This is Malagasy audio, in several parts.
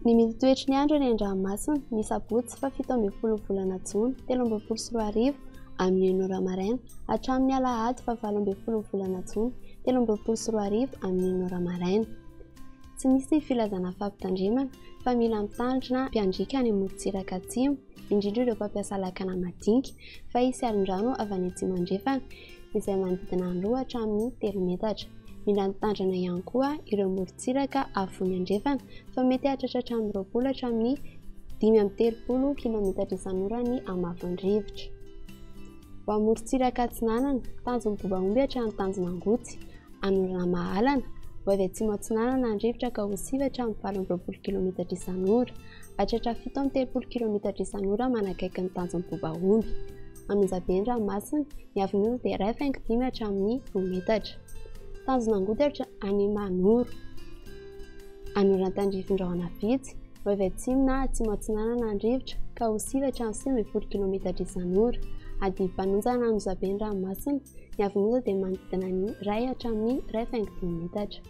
Ny mety toetry ny andro eny an-dranomasina, ny sabotsy faha 17 volana jona 2023 amin'ny enina ora maraina hatramin'ny alahady faha 18 volana jona 2023 amin'ny enina ora maraina. Tsy misy ny filazana fampitandremana fa mila mitandrina mpiandriaka any amorontsiraka atsimo, indrindra ireo mpampiasa lakana madinika fa hisy alon-drano avy any atsimo andrefana izay manodidina ny roa hatramin'ny telo metatra. Mila mitandrina ihany koa ireo morontsiraka afovoany andrefana fa mety hahatratra hatramin'ny 20 hatramin'ny 35 kilometatra isan'ora ny hamafin'ny rivotra. Ho amorontsiraka atsinanana, tanjon'ny Bobaomby hatramin'ny tanjon'Angotsy, Anorana Mahalana, ho avy atsimo atsinanana ny rivotra ka ho sivy hatramin'ny 28 kilometatra isan'ora. Hahatratra 37 kilometatra isan'ora manakaiky ny tanjon'ny Bobaomby. Anonjabe ny ranomasina, ny haavon'io dia 1,5 hatramin'ny 2 metatra. Tanjona Angoty any Mahanoro. Anoran-tandrifindrahona vitsy, ho avy atsimo na atsimo atsinanana ny rivotra ka ho sivy hatramin'ny 19 kilometatra isan'ora. Adidim-panonja na Anonjabe ny ranomasina, ny haavon'io dia manodidina ny 1 hatramin'ny 1,5 metatra.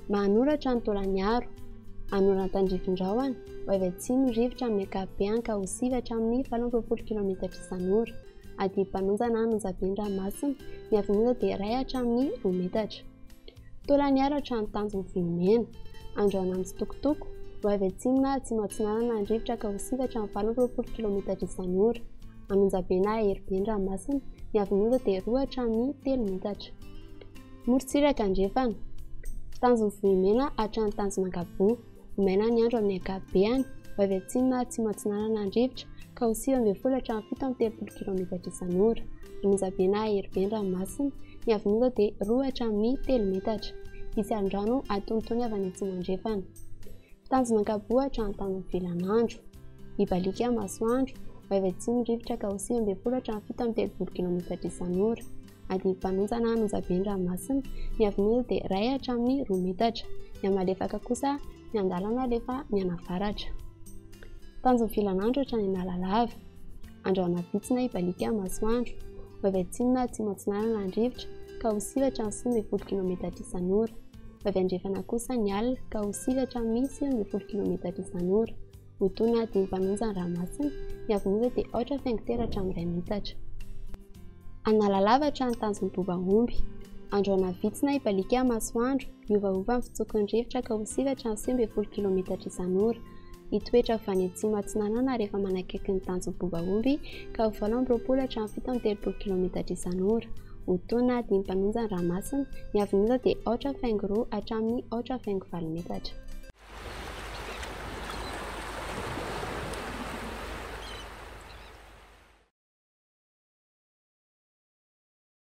Mahanoro hatrany Taolagnaro. Anoran-tandrifindrahona, ho avy atsimo ny rivotra amin'ny ankapobeny ka ho sivy hatramin'ny 28 kilometatra isan'ora. Adidim-panonja na Anonjabe ny ranomasina, ny haavon'io dia 1 hatramin'ny 2 metatra. Taolagnaro hatrany Tanjona Vohimena. Andrahona mitsitokotoko, ho avy atsimo na atsimo atsinanana ny rivotra ka ho sivy hatramin'ny 28 kilometatra isan'ora. Anonjabe na Heribe ny ranomasina, ny haavon'io dia 2 hatramin'ny 3 metatra. Morontsiraka andrefana. Tanjon'i Vohimena hatrany Tanjomangabo. Ho maina ny andro amin'ny ankapobeny, ho avy atsimo na atsimo atsinanana ny rivotra ka ho 19 hatramin'ny 37 kilometatra isan'ora. Anonjabe na Heribe ny ranomasina, ny haavon'io dia 2 hatramin'ny 3 metatra. Hisy alon-drano antonontonony avy any atsimo andrefana. Tanjomangabo hatrany Tanjona Vilanandro. Hibaliaka masoandro, ho avy atsimo ny rivotra ka ho 19 hatramin'ny 37 kilometatra isan'ora. Adidim-panonja na anonjabe ny ranomasina, ny haavon'io dia iray hatramin'ny roa metatra. Ny hamalefaka kosa miandalana alefa mianavaratra. Tanjon'ny filanandro hatrany Analalava. Andrahona vitsy na hibaliaka masoandro. Ho avy atsimo na atsimo atsinanana ny rivotra ka ho sivy hatramin'ny 19 kilometatra isan'ora. Ho avy andrefana kosa ny alina ka ho sivy hatramin'ny 19 kilometatra isan'ora. Ho toa na dinim-panonja ny ranomasina, ny haavon'io dia aotra faingo telo hatramin'ny iray metatra. Analalava hatrany Tanjon'ny Bobaomby. Andrahona vitsy na hibaliaka masoandro, miovaova ny fitsoky ny rivotra ka ho sivy hatramin'ny 19 kilometatra isan'ora. Hitoetra avy any atsimo atsinanana rehefa manakaiky ny Tanjon'ny Bobaomby ka ho 28 hatramin'ny 37 kilometatra isan'ora. Ho toa na dinim-panonja ny ranomasina, ny haavon'io dia aotra faingo roa hatramin'ny aotra faingo valo metatra.